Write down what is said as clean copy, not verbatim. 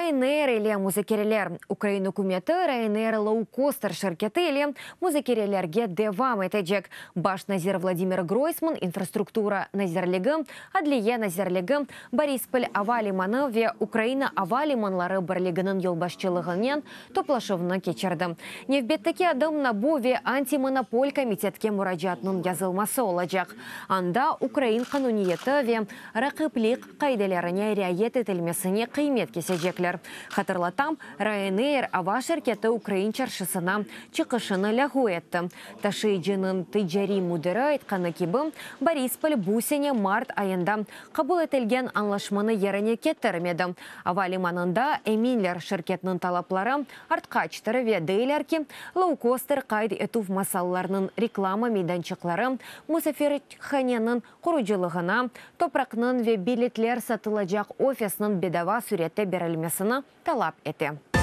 Ryanair ile muzakereler. Ukraina ükümeti Ryanair loukoster şirketi ile muzakerelerge devam etecek. Baş nazir Vladimir Groysman İnfrastruktura nazirligi, Adliye nazirligi, Borispol ava limanı ve Ukraina ava limanları birliginiñ yolbaşçılığınen toplaşuvnı keçirdi. Nevbetteki adım NABU ve Antimonopol komitetke muracaatnıñ yazılması olacaq. Anda ukrain qanuniyeti ve raqiplik qaidelerine riayet etilmesine qıymet kesecekler. Hatırlatam, Ryanair ava şirketi ukrain çarşısına çıqışını lâğu etti. Taşıyıcınıñ ticariy müdiri aytqanı kibi, Borispol bu sene mart ayında qabul etilgen añlaşmanı yerine ketirmedi. Ava limanında eminler, şirketniñ talapları artqaçtır ve deyler ki, loukoster qayd etüv masallarnıñ reklama meydançıqları, musafirhaneniñ qurucılığına, topraqnıñ ve biletler satılacaq ofisniñ bedava sürette berilmesini talap ete.